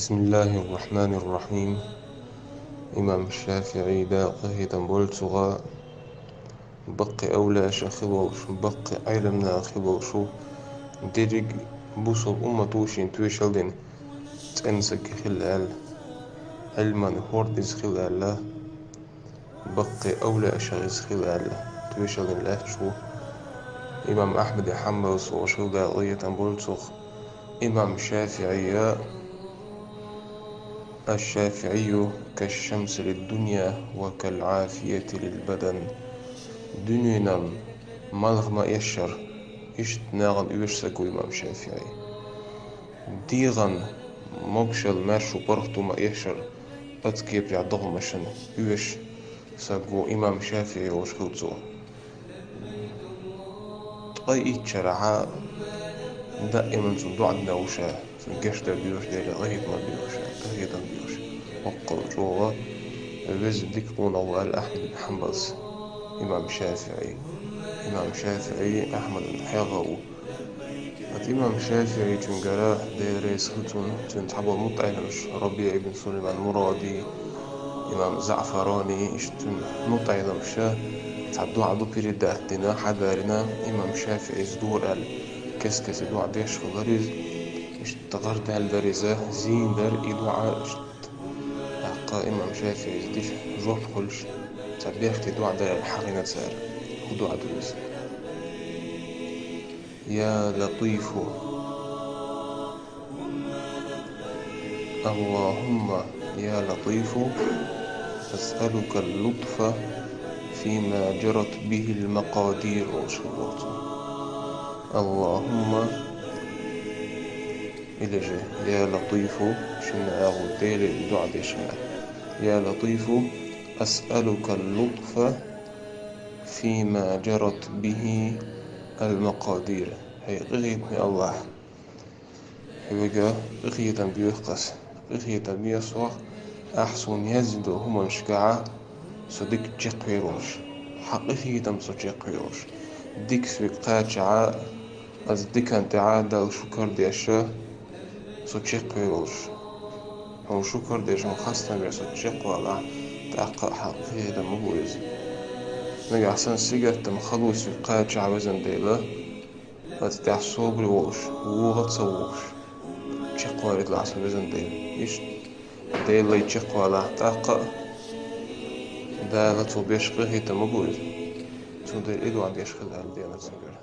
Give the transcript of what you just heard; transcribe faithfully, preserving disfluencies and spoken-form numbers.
بسم الله الرحمن الرحيم. Имам ШафиӀий, Дала къахетам болба цунах, баккхий овлияашах хилла волуш, баккхий Ӏеламнах хилла волуш ву, дерриг бусалба уммато шена тоьшалла дина цӀена саг хилла аьлла, Ӏилман хӀорда иза хилла аьлла, баккхий овлияашах иза хилла аьлла, тоьшалла дина лаьтташ ву. Имам Ахьмад бин Хьанбалс волуш хилла, Дала къахетам болба цунах. Имам ШафиӀий: الشافعي كالشمس للدنيا وكالعافية للبدن. Дуьненан малх ма-эшшара, иштта нахана оьшуш саг ву имам ШафиӀий. ДегӀан могушалла маьрша ву паргӀато ма-эшшара, оцу кепарехь догӀмашна оьшуш саг ву имам ШафиӀий волуш хилла цо. Ткъа итт шарахь даиман цунна доӀа дина ву ша, цунна гечдар доьхуш, Делера къахетам доьхуш, къахетам доьхуш. Боккъал чӀогӀа веза, дика къонах ву аьлла Ахьмад бин Хьанбалс имам ШафиӀий. Имам ШафиӀий Ахьмадан хьегӀа ву. Ткъа имам ШафиӀийчуьнгара, Дела реза хила цунна, цуьнан цхьаболу мутаӀеламаш, РабиӀ ибн Сулайман Муради, имам ЗаӀфарани, иштта цуьнан мутаӀеламаша цхьа доӀа ду передать дина, хьадарина, имам ШафиӀийс дора аьлла, кест-кеста доӀа деш хилла дара иза, иштта гӀарадаьлла дара иза, зийна дара и доӀа, иштта. ТӀаккха имам ШафиӀийс дича жоп хуьлуш, цхьа бехке доӀа дара аьлла хьахийна цара. ХӀун доӀа ду иза? يا لطيف، اللهم يا لطيف، أسألك اللطف فيما جرت به المقادير. اللهم، или же يا لطيف, шинна агӀо Деле доӀа деш хилла. يا لطيف، أسألك اللطف فيما جرت به المقادير. ХӀей къинхетаме АллахӀ, хьоьга къинхетам боьху ас. Къинхетам бе сох, ахь суна яздина долу хӀуманашкахь со дика чекхвер волуш, хьан къинхетам со чекхвер волуш. Дика соьга кхачахь, ас дикан тӀехь Далла шукар деш со чекхвер волуш. Хьуна шукар деш, хьуна хастам беш со чекхвалахь, тӀаккха а хьан къинхетам ма бу иза. Нагахь санна сингаттам, хало соьга кхачахь, везан Дела, ас тӀехь собаре волуш, вогӀа а ца вогӀуш, чекхвалийталахь со, везан Дела. Иштта Деле чекхвалахь, тӀаккха а Дала цо беш къинхетам ма бу иза. Цундела и доӀа деш хила аьлла деана цуьнгара.